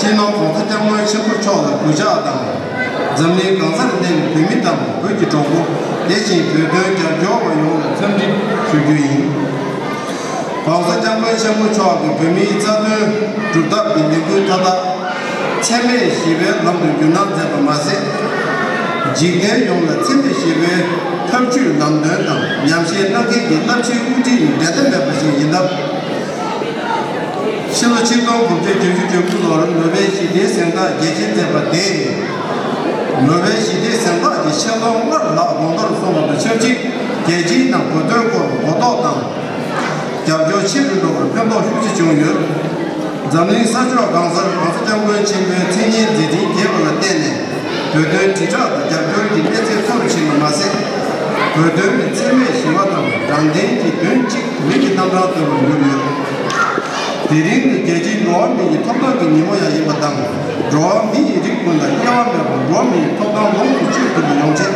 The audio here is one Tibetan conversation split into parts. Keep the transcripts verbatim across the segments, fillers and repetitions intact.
སྤྱི་ནོར་༸གོང་ས་༸སྐྱབས་མགོན་ཆེན་པོ་མཆོག་ལ་གུས་ཕྱག་དང་། འཛམ་གླིང་གང་སར་གནས་པའི་བོད་མི་དང་བོད་ཀྱི་གྲོགས་པོ། དེ་བཞིན་བོད་དོན་རྒྱབ་སྐྱོར་བ་ཡོངས་ལ་འཚམས་འདྲི་ཞུ་རྒྱུ་ཡིན། ༸གོང་ས་༸སྐྱབས་མགོན་ཆེན་པོ་མཆོག་གིས་བོད་མིའི་རྩ་དོན་སྒྲུབ་ཐབས་ཀྱི་ལས་འགུལ་མཐའ་དག་འཚེ་མེད་ཞི་བའི་ལམ་དུ་བསྒྱུར་གནང་མཛད་པ་མ་ཟད། འཇིག་རྟེན་ཡོངས་ལ་འཚེ་མེད་ཞི་བའི་ཐབས་ཇུས་ལམ་སྟོན་དང་ཉམས་བཞེས་གནང་མཁན་གྱི་རླབས་ཆེན་དབུ་ཁྲིད་ཡི་འགྲན་ཟླ་མེད་པ་ཞིག་ཡིན་སྟབས། ཕྱི་ལོ་ཆིག་སྟོང་དགུ་བརྒྱ་བརྒྱད་ཅུ་གྱ་དགུ་ལོར་ནོ་བེལ་ཞི་བདེའི་གཟེངས་རྟགས་རྒྱས་བསྐྱེད་མཛད་པ་དེས། ནོ་བེལ་ཞི་བདེའི་གཟེངས་རྟགས་ཀྱི་ཆེ་མཐོང་སྔར་ལྷག་དགོངས་མཐོར་སོང་བ་དང་ཆབས་ཅིག་རྒྱལ་སྤྱིའི་ནང་བོད་དོན་སྐོར་གོ་རྟོགས་དང་། རྒྱབ་སྐྱོར་ཆེ་རུ་འགྲོ་བར་ཕན་ཐོགས་ཤུགས་ཆེ་བྱུང་ཡོད། འཛམ་གླིང་ས་ཕྱོགས་གང་སར་༸གོང་ས་༸སྐྱབས་མགོན་ཆེན་པོའི་མཚན་སྙན་མཛད་འཕྲིན་རྒྱས་པ་ལ་བརྟེན་ནས། བོད་དོན་དྲིལ་བསྒྲགས་དང་རྒྱབ་སྐྱོར་གྱི་གནས་ཚད་མཐོ་རུ་ཕྱིན་པ་མ་ཟད། བོད་དོན་ནི་འཚེ་མེད་ཞི་བ་དང་དྲང་བདེན་གྱི་དོན་གཅིག་མིང་གི་རྣམ་གྲངས་ལྟ་བུར་གྱུར་ཡོད། དེ་རིང་ནི་རྒྱལ་སྤྱིའི་འགྲོ་བ་མི་ཡི་ཐོབ་ཐང་གི་ཉིན་མོ་ཡང་ཡིན་པ་དང་། འགྲོ་བ་མི་ཡི་རིགས་ཀུན་ལ་དབྱེ་བ་མེད་པར་འགྲོ་བ་མི་ཡི་ཐོབ་ཐང་ལོངས་སུ་སྤྱོད་ཐུབ་པ་ཡོང་ཆེད།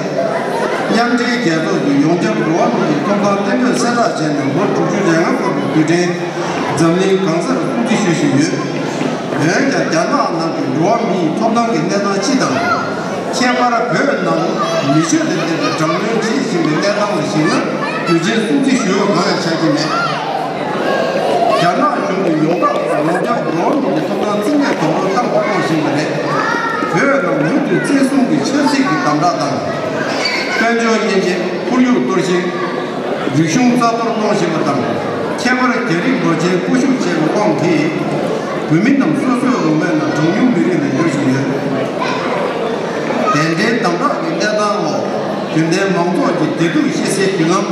མཉམ་འབྲེལ་རྒྱལ་ཚོགས་ཀྱིས་ཡོངས་ཁྱབ་འགྲོ་བ་མི་ཡི་ཐོབ་ཐང་གཏན་འབེབས་གསལ་བསྒྲགས་བྱས་ནས་ལོ་དྲུག་ཅུ་རེ་ལྔ་འཁོར་བའི་དུས་དྲན་འཛམ་གླིང་གང་སར་སྲུང་བརྩི་ཞུ་བཞིན་ཡོད། འོན་ཀྱང་རྒྱ་ནག་ནང་གི་འགྲོ་བ་མིའི་ཐོབ་ཐང་གི་གནས་སྟངས་སྤྱི་དང་། ཁྱད་པར་བོད་ནང་མི་ཆོས་དང་ལྡན་པའི་དྲག་གནོན་བྱེད་བཞིན་པའི་གནས་སྟངས་ལ་གཞིགས་ན་དུས་ཆེན་སྲུང་བརྩི་ཞུ་འོས་གང་ཡང་ཆགས་ཀྱི་མེད། རྒྱ་ནག་གཞུང་གིས་ཡོངས་གྲགས་སུ་ཡོངས་ཁྱབ་འགྲོ་བ་མིའི་ཐོབ་ཐང་རྩིས་མེད་དོག་མོར་བཏང་དུ་གཏོང་བཞིན་པ་རེད། བོད་ནང་མུ་མཐུད་བཙན་བཟུང་གི་ཆབ་སྲིད་ཀྱི་དམ་དྲག་དང་། དཔལ་འབྱོར་དབྱེ་འབྱེད། ཁོར་ཡུག་གཏོར་བཤིག་རིག་གཞུང་རྩ་གཏོར་གཏོང་བཞིན་པ་དང་། ཁྱད་པར་རྒྱ་རིགས་ལོ་ཆེན་སྐུ་བཞུགས་བྱས་པའི་དབང་གིས། བོད་མི་རྣམས་སོ་སོའི་རོགས་མེད་ནང་གྲངས་ཉུང་མི་རིགས་ལ་འགྱུར་བཞིན་ཡོད། དེ་འདྲའི་དམ་དྲག་གི་གནས་སྟངས་འོག་རྒྱུན་ལྡན་མང་ཚོགས་ཀྱི་བདེ་སྡུག་ཤེས་སའི་བརྒྱུད་ལམ་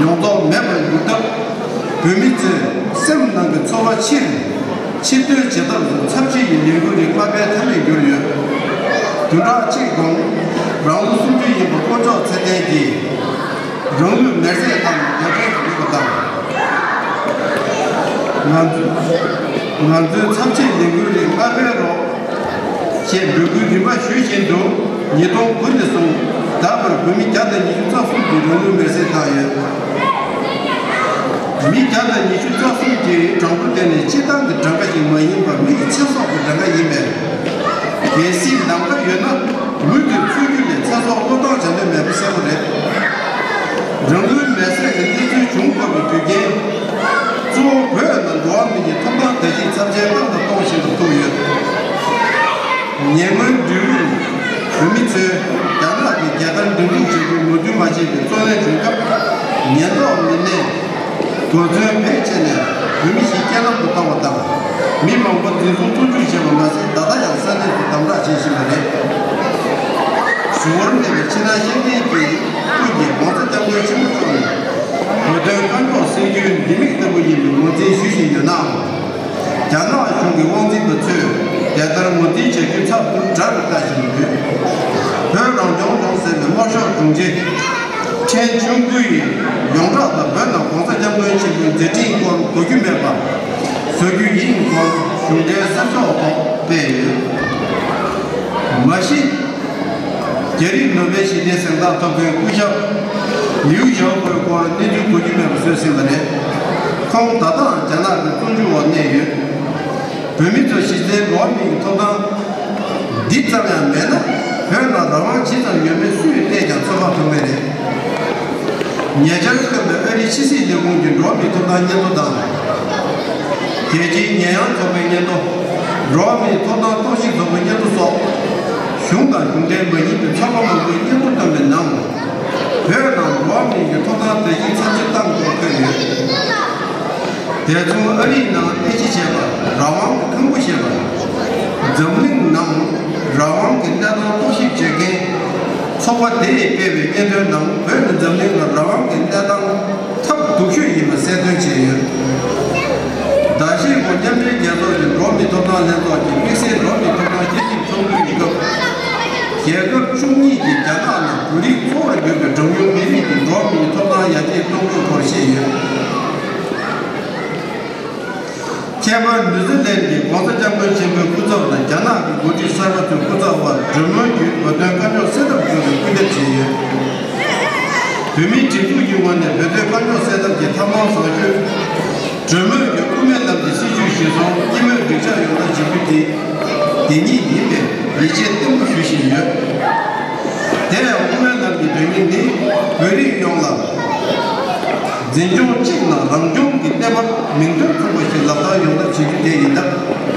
ཡོངས་རྫོགས་མེད་པར་གྱུར་སྟབས། བོད་མི་ཚོས་སེམས་ནང་གི་ཚོར་བ་ཕྱིར་ཕྱིར་འདོན་བྱེད་ཐབས་སུ་ཚབས་ཆེ་ཡི་ལས་འགུལ་རིགས་མ་སྤེལ་ཐབས་མེད་གྱུར་ཡོད། བདུན་ཕྲག་གཅིག་གོང་རང་ལོ་སུམ་ཅུ་ཡིན་པ་དཀོན་མཆོག་ཚེ་བརྟན་གྱིས། རང་ལུས་མེར་སྲེག་བཏང་ནས་ཉ་ཁྲོན་དུ་ལུས་པ་དང་། ང་ཚོ་ང་ཚོའི་ཚབས་ཆེའི་ལས་འགུལ་རིགས་མ་སྤེལ་རོགས་ཞེས་འབོད་སྐུལ་རིམ་པ་ཞུ་བཞིན་དུ། ཉིས་སྟོང་དགུ་ནས་བཟུང་ད་བར་བོད་མི་བརྒྱ་དང་ཉི་ཤུ་རྩ་གསུམ་གྱིས་རང་ལུས་མེར་སྲེག་བཏང་ཡོད། མི་བརྒྱ་དང་ཉི་ཤུ་རྩ་གསུམ་གྱི་གྲངས་འབོར་དེ་ནི་སྤྱིར་བཏང་གི་གྲངས་ཀ་ཞིག་མ་ཡིན་པར་མི་ཡི་ཚེ་སྲོག་གི་གྲངས་ཀ་ཡིན་པས། གལ་སྲིད་ལམ་ཁ་ཡོད་ན། མུ་མཐུད་འཚོལ་རྒྱུ་ལས་ཚེ་སྲོག་བློས་བཏང་བྱ་འདོད་མེད་པ་གསལ་པོ་རེད། རང་ལུས་མེར་སྲེག་གི་གནས་ཚུལ་བྱུང་དགོས་པའི་རྒྱུ་རྐྱེན་གཙོ་བོ་བོད་ནང་འགྲོ་བ་མི་གི་ཐོབ་ཐང་བརྡལ་བཤིག་ཚབས་ཆེན་བཏང་དང་གཏོང་བཞིན་དུ་ཐུག་ཡོད། ཉེ་སྔོན་འབྲི་རུ་བོད་མི་ཚོས་རྒྱ་ནག་གི་རྒྱལ་དར་འགྲེམས་འཇུག་བྱ་རྒྱུའི་མོས་མཐུན་མ་བྱས་པའི་བརྩོན་ལེན་བྱུང་སྐབས། ཉེན་རྟོག་མི་སྣས། གོ་མཚོན་བེད་སྤྱད་ནས་བོད་མི་ཞིག་རྐྱེན་ལམ་དུ་བཏང་བ་དང་། མི་མང་པོ་འཛིན་བཟུང་བཙོན་འཇུག་བྱས་པ་མ་ཟད། ད་ལྟ་ཡང་ས་གནས་སུ་དམ་དྲག་བྱེད་བཞིན་པ་རེད། གཟུ་བོར་གནས་པའི་ཕྱི་ནང་ཤེས་ལྡན་གྱི་ཀུན་གྱིས་༸གོང་ས་༸སྐྱབས་མགོན་ཆེན་པོ་མཆོག་ནས་བོད་དོན་དཀའ་རྙོག་སེལ་རྒྱུའི་ལྡེ་མིག་ལྟ་བུ་ཡིན་པའི་ངོས་འཛིན་ཞུ་བཞིན་ཡོད་ནའང་། རྒྱ་ནག་གཞུང་གི་དབང་འཛིན་པ་ཚོས་དེ་ལྟར་ངོས་འཛིན་བྱ་རྒྱུ་ཚབ་ཏུ་དགྲ་རུ་ལྟ་བཞིན་ཡོད། བོད་རང་སྐྱོང་ལྗོངས་ཟེར་བའི་དམར་ཤོག་དྲུང་ཆེ། ཁྲེན་ཆུང་ཀུའི་ཡོངས་གྲགས་དང་བོད་ནང་༸གོང་ས་༸སྐྱབས་མགོན་ཆེན་པོའི་མཛད་འཕྲིན་སྐོར་གོ་རྒྱུ་མེད་པ་བཟོ་རྒྱུ་ཡིན་སྐོར་གཞུང་འབྲེལ་གསར་ཤོག་ཐོག་སྤེལ་ཡོད། མ་གཞི། རྒྱ་རིགས་ནོ་བེལ་ཞི་བདེའི་གཟེངས་རྟགས་ཐོབ་མཁན་སྐུ་ཞབས་ལིའུ་ཞའོ་པོའི་སྐོར་གནས་ཚུལ་གོ་རྒྱུ་མེད་པ་བཟོས་ཟིན་པ་རེད། ཁོང་ད་ལྟའང་རྒྱ་ནག་གི་བཙོན་འཇུག་འོག་གནས་ཡོད། བོད་མི་ཚོ་གཞི་རྩའི་འགྲོ་བ་མིའི་ཐོབ་ཐང་འདི་ཙམ་ཡང་མེད་ན། བོད་ནང་རང་དབང་ཇི་ཙམ་ཡོད་མེད་སུས་བལྟས་ཀྱང་ཚོད་དཔག་ཐུབ་མེད་རེད། ཉེ་ཆར་ཐོན་པའི་ཨ་རིའི་ཕྱི་སྲིད་ལས་ཁུངས་ཀྱི་འགྲོ་བ་མིའི་ཐོབ་ཐང་སྙན་ཐོ་དང་། རྒྱལ་སྤྱིའི་ཉེས་ཡངས་ཚོགས་པའི་སྙན་ཐོ། འགྲོ་བ་མིའི་ཐོབ་ཐང་རྟོག་ཞིབ་ཚོགས་པའི་སྙན་ཐོ་སོགས། གཞུང་དང་གཞུང་འབྲེལ་མ་ཡིན་པའི་ཚོགས་པ་མང་པོས་སྙན་ཐོ་བཏོན་པའི་ནང་། བོད་ནང་འགྲོ་བ་མིའི་ཐོབ་ཐང་བརྡལ་བཤིག་ཚབས་ཆེ་བཏང་སྐོར་འཁོད་ཡོད། དེ་མཚུངས་ཨ་རིའི་ནང་དབྱེ་ཞིབ་བྱས་པ། རང་དབང་གི་ཁང་པ་ཞེས་པ། འཛམ་གླིང་ནང་རང་དབང་གི་གནས་སྟངས་རྟོག་ཞིབ་བྱེད་མཁན་ཚོགས་པ་དེས་སྤེལ་བའི་སྙན་ཐོའི་ནང་། བོད་ནི་འཛམ་གླིང་ལ་རང་དབང་གི་གནས་སྟངས་ཐབས་སྡུག་ཤོས་ཡིན་པ་གསལ་སྟོན་བྱས་ཡོད། ཟླ་ཤས་གོང་མཉམ་འབྲེལ་རྒྱལ་ཚོགས་ཀྱི་འགྲོ་བ་མིའི་ཐོབ་ཐང་ལྷན་ཚོགས་ཀྱིས་དམིགས་བསལ་འགྲོ་བ་མིའི་ཐོབ་ཐང་སྤྱི་འཐུས་ཚོགས་འདུ་ཡི་སྐབས། རྒྱལ་ཁབ་བཅུ་གཉིས་ཀྱིས་རྒྱ་ནག་ནང་བོད་རིགས་གཙོ་བོར་གྱུར་པའི་གྲངས་ཉུང་མི་རིགས་ཀྱི་འགྲོ་བ་མིའི་ཐོབ་ཐང་ཡར་རྒྱས་གཏོང་དགོས་སྐོར་བཤད་ཡོད། ཁྱད་པར་ནིའུ་ཛི་ལན་གྱི་༸གོང་ས་༸སྐྱབས་མགོན་ཆེན་པོའི་སྐུ་ཚབ་དང་རྒྱ་ནག་གི་འགོ་ཁྲིད་གསར་པ་ཚོའི་སྐུ་ཚབ་དབར་གྲོས་མོལ་བརྒྱུད་བོད་དོན་དཀའ་རྙོག་སེལ་ཐབས་བྱུང་བར་སྐུལ་འདེད་བྱས་ཡོད། བོད་མིའི་སྒྲིག་འཛུགས་ཀྱི་ངོས་ནས་བོད་དོན་དཀའ་རྙོག་སེལ་ཐབས་ཀྱི་ཐབས་ལམ་བཟང་ཤོས། གྲོས་མོལ་གྱི་དབུ་མའི་ལམ་གྱི་སྲིད་བྱུས་གཞིར་བཟུང་སྐྱིད་མོས་འགྲིག་འཇགས་ཡོང་ཐབས་བྱེད་རྒྱུ་དེ། དེ་ཉིད་ཡིན་པའི་ཡིད་ཆེས་བརྟན་པོ་ཞུ་བཞིན་ཡོད། དེ་ཡང་དབུ་མའི་ལམ་གྱི་དོན་སྙིང་ནི་བོད་རིགས་ཡོངས་ལ་འཛིན་སྐྱོང་གཅིག་ནང་རང་སྐྱོང་གི་གནས་བབ་མིང་དོན་མཚུངས་པ་ཞིག་ལག་བསྟར་ཡོང་ཐབས་བྱེད་རྒྱུ་དེ་ཡིན་སྟབས།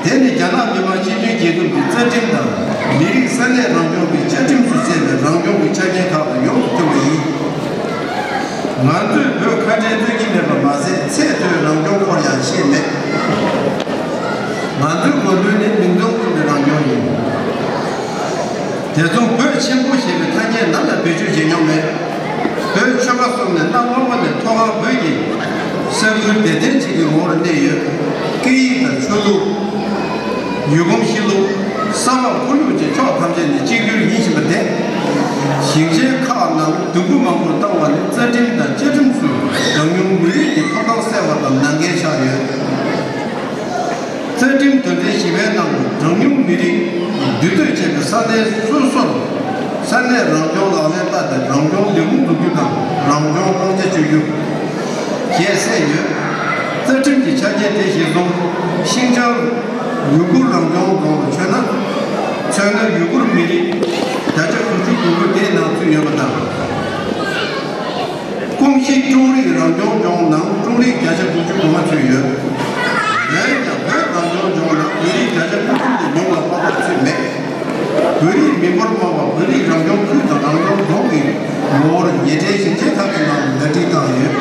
དེ་ནི་རྒྱ་ནག་མི་དམངས་སྤྱི་མཐུན་རྒྱལ་ཁབ་ཀྱི་རྩ་ཁྲིམས་དང་མི་རིགས་ས་གནས་རང་སྐྱོང་གི་བཅའ་ཁྲིམས་སུ་གསལ་བའི་རང་སྐྱོང་གི་ཆ་རྐྱེན་ཁག་དང་ཡོངས་སུ་མཐུན་པ་ཡིན། ང་ཚོས་བོད་ཁ་བྲལ་རྩོད་ཀྱི་མེད་པ་མ་ཟད། ཚད་མཐོའི་རང་སྐྱོང་སྐོར་ཡང་བཤད་མེད། ང་ཚོའི་འོས་བསྡུ་ནི་མིང་དོན་མཚུངས་པའི་རང་སྐྱོང་ཡིན། དེ་མཚུངས་བོད་ཆེན་པོ་ཞེས་པའི་ཐ་སྙད་ནམ་ཡང་བེད་སྤྱོད་བྱེད་མྱོང་མེད། བོད་ཆོལ་ཁ་གསུམ་ནས་གནའ་སྔ་མོ་ནས་མཐོ་སྒང་བོད་ཀྱི་ས་ཁུལ་དད་ལྡན་ཅིག་གི་ངོ་བོར་གནས་ཡོད། སྐད་ཡིག་དང་ཆོས་ལུགས། ཡུལ་གོམས་གཤིས་ལུགས། ས་བབ་ཁོར་ཡུག་བཅས་ཕྱོགས་ཐམས་ཅད་ནས་གཅིག་གྱུར་ཡིན་བཞིན་པ་དེ། ཞིང་ཆེན་ཁག་ནང་དུམ་བུ་མང་པོར་བཏང་བ་ནི་རྩ་ཁྲིམས་དང་བཅའ་ཁྲིམས་སུ་གྲངས་ཉུང་མི་རིགས་ཀྱི་ཐོབ་ཐང་གསལ་བ་དང་ནང་འགལ་ཆགས་ཡོད། རྩ་ཁྲིམས་དོན་ཚན་བཞི་པའི་ནང་གྲངས་ཉུང་མི་རིགས་འདུས་སྡོད་བྱེད་པའི་ས་གནས་སོ་སོར་ས་གནས་རང་སྐྱོང་ལག་ལེན་བསྟར་ཏེ་རང་སྐྱོང་ལས་ཁུངས་འཛུགས་རྒྱུ་དང་རང་སྐྱོང་དབང་ཆ་སྤྱོད་རྒྱུ། ཞེས་གསལ་ཡོད། རྩ་ཁྲིམས་ཀྱི་ཆ་རྐྱེན་དེ་གཞིར་བཟུང་ཤིན་ཅང་ཡུ་གུར་རང་སྐྱོང་རྫོང་དུ་མཚོན་ན། མཚོན་ན་ཡུ་གུར་མི་རིགས་བརྒྱ་ཆ་དགུ་ཅུ་དགུ་དགུ་དེའི་ནང་ཚུད་ཡོད་པ་དང་། ཀོང་ཞི་ཀྲུང་རིགས་རང་སྐྱོང་ལྗོངས་ནང་ཀྲུང་རིགས་བརྒྱ་ཆ་དགུ་ཅུ་དགུ་ལྔ་ཚུད་ཡོད། འོན་ཀྱང་བོད་རང་སྐྱོང་ལྗོངས་ནང་བོད་རིགས་བརྒྱ་ཆ་དགུ་ཅུ་ལས་ཉུང་བ་ལྷག་པར་ཚུད་མེད། བོད་རིགས་མི་འབོར་མང་བ་བོད་རིགས་རང་སྐྱོང་ཁུལ་དང་རང་སྐྱོང་རྫོང་གི་ངོ་བོར་ཉེ་འབྲེལ་ཞིང་ཆེན་ཁག་གི་ནང་ལ་ཟླ་སྒྲིལ་བཏང་ཡོད།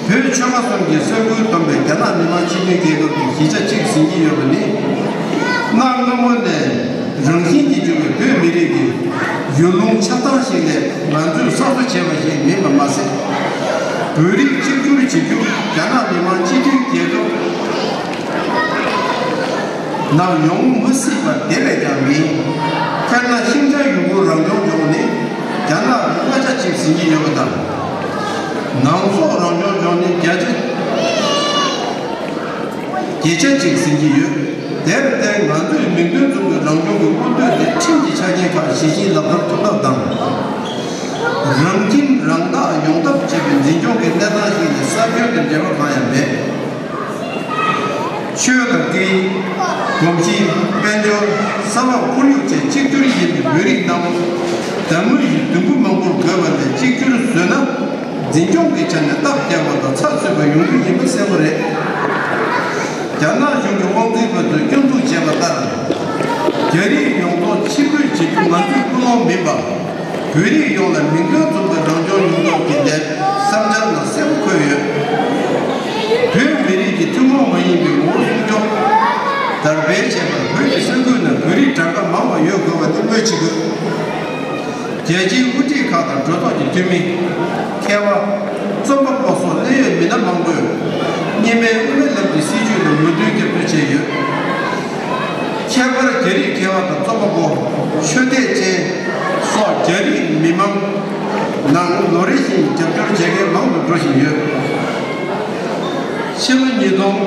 བོད་ཆོལ་ཁ་གསུམ་གྱི་ས་ཁུལ་བསྡོམས་པའི་རྒྱ་ནག་མི་དམངས་སྤྱི་མཐུན་རྒྱལ་ཁབ་ཀྱི་གཞིས་ཆགས་གཅིག་ཟིན་གྱི་ཡོད་པ་ནི། གནའ་སྔ་མོ་ནས་རང་བཞིན་གྱིས་བྱུང་བའི་བོད་མི་རིགས་ཀྱི་ཡུལ་ལུང་ཆགས་སྟངས་ཤིག་ལས་ང་ཚོས་གསར་བཟོ་བྱས་པ་ཞིག་མིན་པ་མ་ཟད། བོད་རིགས་གཅིག་གྱུར་བྱེད་རྒྱུ་རྒྱ་ནག་མི་དམངས་སྤྱི་མཐུན་རྒྱལ་ཁབ་ནང་ཡོང་མི་སྲིད་པ་དེ་བས་ཀྱང་མིན། དཔེར་ན་ཤིན་ཅང་ཡུ་གུར་རང་སྐྱོང་ལྗོངས་ནི་རྒྱ་ནག་གི་ལྔ་ཆ་གཅིག་ཟིན་གྱི་ཡོད་པ་དང་། ནང་སོག་རང་སྐྱོང་ལྗོངས་ནི་བརྒྱ་ཆ་བརྒྱད་ཆ་གཅིག་ཟིན་གྱི་ཡོད། དེར་བརྟེན་ང་ཚོས་མིང་དོན་མཚུངས་པའི་རང་སྐྱོང་གི་མངོན་འདོད་དེ་ཁྲིམས་ཀྱི་ཆ་རྐྱེན་ཁག་ཞི་ཞིང་ལག་བསྟར་ཐུབ་ཐབས་དང་། རང་ཁྱིམ་རང་བདག་ཡོང་ཐབས་བྱེད་པའི་འཛིན་སྐྱོང་གི་གནས་སྟངས་ཤིག་ནི་ས་ཁྱོན་དང་འབྲེལ་བ་གང་ཡང་མེད། ཆོས་དང་སྐད་ཡིག་གོམས་གཤིས། དཔལ་འབྱོར། ས་བབ་ཁོར་ཡུག་བཅས་གཅིག་གྱུར་ཡིན་པའི་བོད་རིགས་རྣམས་དང་མོ་ཡི་དུམ་བུ་མང་པོར་བགོས་པ་ལས་གཅིག་གྱུར་བཟོས་ན། འཛིན་སྐྱོང་གི་ཆ་ནས་སྟབས་བདེ་བ་དང་ཚགས་ཚུད་པ་ཡོང་རྒྱུ་ཡིན་པ་གསལ་པོ་རེད། རྒྱ་ནག་གཞུང་གི་དབང་འཛིན་པ་ཚོས་སྐྱོན་འཛུགས་བྱས་པ་ལྟར། རྒྱ་རིགས་ཡོངས་རྫོགས་ཕྱིར་འབུད་བྱེད་རྒྱུ་ང་ཚོའི་ཀུན་སློང་མིན་པ། བོད་རིགས་ཡོངས་ལ་མིང་དོན་མཚུངས་པའི་རང་སྐྱོང་ཡོང་ཐབས་ཀྱི་ལས་བསམ་འཆར་ནང་གསལ་པོ་འཁོད་ཡོད། བོད་མི་རིགས་ཀྱི་ཐུན་མོང་མ་ཡིན་པའི་ངོ་བོ་སྲུང་སྐྱོབ་དར་སྤེལ་བྱེད་པར་བོད་ཀྱི་ས་ཁུལ་ནང་བོད་རིགས་གྲངས་ཀ་མང་བ་ཡོད་དགོས་པ་དེ་སྨོས་ཅི་དགོས། རྒྱལ་སྤྱིའི་དབུ་ཁྲིད་ཁག་དང་གྲོས་ཚོགས་ཀྱི་འཐུས་མི། མཁས་པ། རྩོམ་པ་པོ་སོགས་གནད་ཡོད་མི་སྣ་མང་པོས་རྙིང་མའི་དབུ་མའི་ལམ་གྱི་སྲིད་བྱུས་ལ་མོས་མཐུན་རྒྱབ་སྐྱོར་བྱས་ཡོད། ཁྱད་པར་རྒྱ་རིགས་མཁས་པ་དང་རྩོམ་པ་པོ། ཆོས་དད་ཅན་སོགས་རྒྱ་རིགས་མི་མང་ནང་ལོ་རེ་བཞིན་རྒྱབ་སྐྱོར་བྱེད་མཁན་མང་དུ་འགྲོ་བཞིན་ཡོད། ཕྱི་ལོ་ཉིས་སྟོང་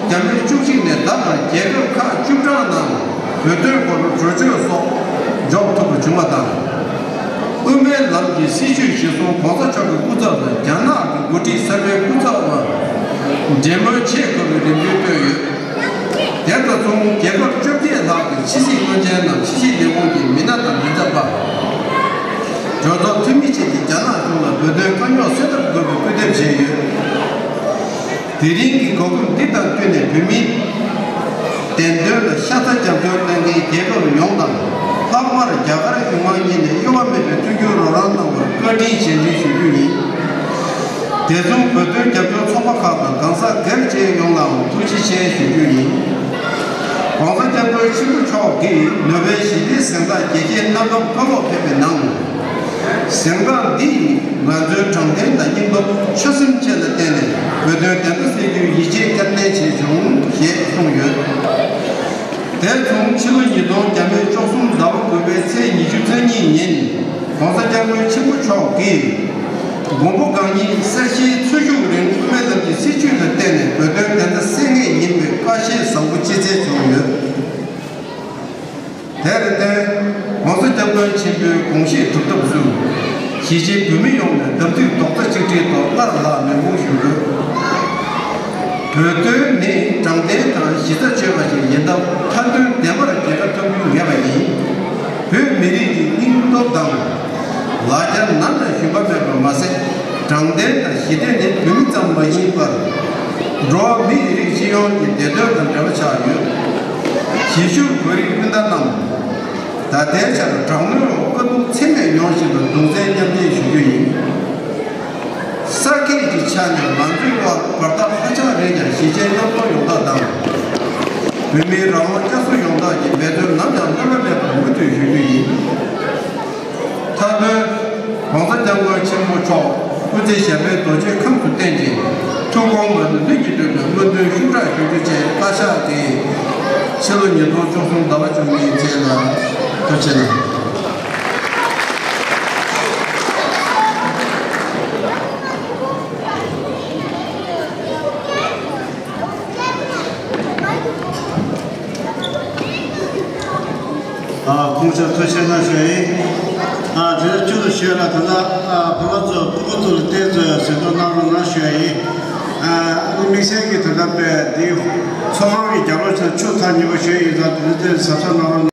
བརྒྱ་མེད་བཅུ་གཅིག་ནས་ད་བར་རྒྱལ་ཁབ་ཁག་བཅུ་གྲངས་ནང་བོད་དོན་སྐོར་གྲོས་ཆོད་སོགས་འཇོག་ཐུབ་པ་བྱུང་བ་དང་། དབུ་མའི་ལམ་གྱི་སྲིད་བྱུས་གཞིར་བཟུང་གོང་ས་མཆོག་གི་སྐུ་ཚབ་ལ་རྒྱ་ནག་གི་འགོ་ཁྲིད་གསར་པའི་སྐུ་ཚབ་པ་འབྲེལ་མོལ་བྱེད་དགོས་པའི་རེ་འདུན་བཏོན་ཡོད། དེ་དང་མཚུངས་རྒྱལ་ཁབ་བཅོ་བརྒྱད་ལྷག་གི་ཕྱི་སྲིད་བློན་ཆེན་ནམ་ཕྱི་སྲིད་ལས་ཁུངས་ཀྱི་མི་སྣ་དང་མི་ཚབ་པ། གྲོས་ཚོགས་འཐུས་མི་བཅས་ཀྱིས་རྒྱ་ནག་གཞུང་ལ་བོད་དོན་དཀའ་རྙོག་སེལ་ཐབས་དགོས་པའི་སྐུལ་འདེབས་བྱས་ཡོད། དེ་རིང་གི་གོ་སྐབས་འདི་དང་བསྟུན་ནས་བོད་མིའི་བདེན་དོན་ལ་ཤ་ཚ་རྒྱབ་སྐྱོར་གནང་མཁན་རྒྱལ་ཁབ་ཡོངས་དང་། ལྷག་པར་རྒྱ་གར་གཞུང་མང་གཉིས་ནས་གཡོ་བ་མེད་པའི་མཐུན་འགྱུར་རོགས་རམ་གནང་བར་བཀའ་དྲིན་རྗེས་དྲན་ཞུ་རྒྱུ་ཡིན། དེ་མཚུངས་བོད་དོན་རྒྱབ་སྐྱོར་ཚོགས་པ་ཁག་དང་གང་ཟག་སྒེར་བཅས་ཡོངས་ལའང་ཐུགས་རྗེ་ཆེ་ཞུ་རྒྱུ་ཡིན། ༸གོང་ས་༸སྐྱབས་མགོན་ཆེན་པོ་མཆོག་གིས་ནོ་བེལ་ཞི་བདེའི་གཟེངས་རྟགས་རྒྱལ་སྤྱིའི་གནའ་སྐོར་བཀའ་སློབ་ཕེབས་པའི་ནང་། གཟེངས་རྟགས་འདི་ཡིས་ང་ཚོའི་དྲང་བདེན་དང་སྙིང་སྟོབས། ཆོད་སེམས་བཅས་ལ་བརྟེན་ནས་བོད་དོན་བདེན་མཐའ་གསལ་རྒྱུའི་ཡིད་ཆེས་བསྐྱར་ནན་བྱས་བྱུང་ཞེས་གསུངས་ཡོད། དེ་མཚུངས་ཕྱི་ལོ་ཉིས་སྟོང་བརྒྱ་མེད་བཅུ་གསུམ་ཟླ་བ་དགུ་པའི་ཚེས་ཉི་ཤུ་རྩ་གཉིས་ཉིན། ༸གོང་ས་༸སྐྱབས་མགོན་ཆེན་པོ་མཆོག་གིས་མགོན་པོ་གང་ཉིད་གསལ་བཤད་འཚོ་བཞུགས་རིང་དབུ་མའི་ལམ་གྱི་སྲིད་བྱུས་ལ་བརྟེན་ནས་བོད་དོན་བདེན་མཐའ་གསལ་ངེས་ཡིན་པའི་བཀའ་བཞེས་བཟང་པོ་ཅི་མཛད་བྱུང་ཡོད། དེར་བརྟེན། ༸གོང་ས་༸སྐྱབས་མགོན་ཆེན་པོའི་དགོངས་བཞེད་སྒྲུབ་ཐབས་སུ། གཞིས་བྱེས་བོད་མི་ཡོངས་ནས་དམ་ཚིག་རྡོག་རྩ་གཅིག་སྒྲིལ་ཐོག་སླར་ལྷག་ནན་སྐུལ་ཞུ་དགོས། བོད་དོན་ནི་དྲང་བདེན་དང་གཞི་རྩ་ཆོད་པ་ཞིག་ ཡིན་སྟབས། མཐའ་དོན་བདེན་པར་རྒྱལ་ཁ་ཐོབ་རྒྱུ་ངེས་པ་ཡིན། བོད་མི་རིགས་ཀྱི་སྙིང་སྟོབས་དང་། ལ་རྒྱ་ནམ་ཡང་ཞུམ་པ་མེད་པ་མ་ཟད། དྲང་བདེན་དང་ཞི་བདེ་ནི་བོད་མི་ཙམ་མ་ཡིན་པར། འགྲོ་བ་མིའི་རིགས་སྤྱི་ཡོངས་ཀྱི་བདེ་དོན་དང་འབྲེལ་བ་ཆགས་ཡོད། གཞིས་བཞུགས་བོད་རིགས་སྤུན་ཟླ་རྣམས། ད་ལྟའི་ཆར་དྲག་གནོན་འོག་དཀའ་སྡུག་ཚད་མེད་མྱོང་བཞིན་པར་གདུང་སེམས་མཉམ་སྐྱེད་ཞུ་རྒྱུ་ཡིན། ས་ཁུལ་གྱི་ཆ་ནས་ང་ཚོའི་དབར་བར་ཐག་ཧ་ཅང་རིང་ཀྱང་གཞིས་བྱེས་མཉམ་འཛོམས་ཡོང་ཐབས་དང་། བོད་མིའི་རང་དབང་བསྐྱར་གསོ་ཡོང་ཐབས་ཀྱི་འབད་བརྩོན་ནམ་ཡང་བསླུ་བ་མེད་པར་མུ་མཐུད་ཞུ་རྒྱུ་ཡིན། མཐའ་དོན། ༸གོང་ས་༸སྐྱབས་མགོན་ཆེན་པོ་མཆོག་སྐུ་ཚེ་ཞབས་པད་རྡོ་རྗེ་ཁམས་སུ་བརྟན་ཅིང་། ཐུགས་དགོངས་མ་ལུས་ལྷུན་གྱིས་གྲུབ་པའི་སྨོན་འདུན་ཤུགས་དྲག་ཞུ་རྒྱུ་བཅས་བཀའ་ཤག་གིས་ཕྱི་ལོ་ཉིས་སྟོང་བཅུ་གསུམ་ཟླ་བ་བཅུ་གཉིས་ཚེས་ལ་ཐུགས་རྗེ་གནང་། ཨ། ཁོང་ཚོར་ཐུགས་རྗེ་གནང་ཞུ་ཡིན། ཨ། དེ་ནས་བཅུ་དང་ཞེ་ལ་ད་ལྟ། ཨ། བོད་པ་ཚོ་སྤུ་གུ་ཚོ་ལ་བལྟས་ཚོད་གཟིགས་རྟོག་གནང་རོགས་གནང་ཞུ་ཡིན། ཨ། དམིགས་བསལ་གྱི་ད་ལྟ་པའི་འདི་ཚོགས་ཁང་གི་རྒྱབ་ལོགས་ཚོ་ཆུ་ཐག་ཉེ་པོ་ཞིག་ཡིན་ཙང་དེ་ཚོ་གཟབ་གཟབ་གནང་རོགས།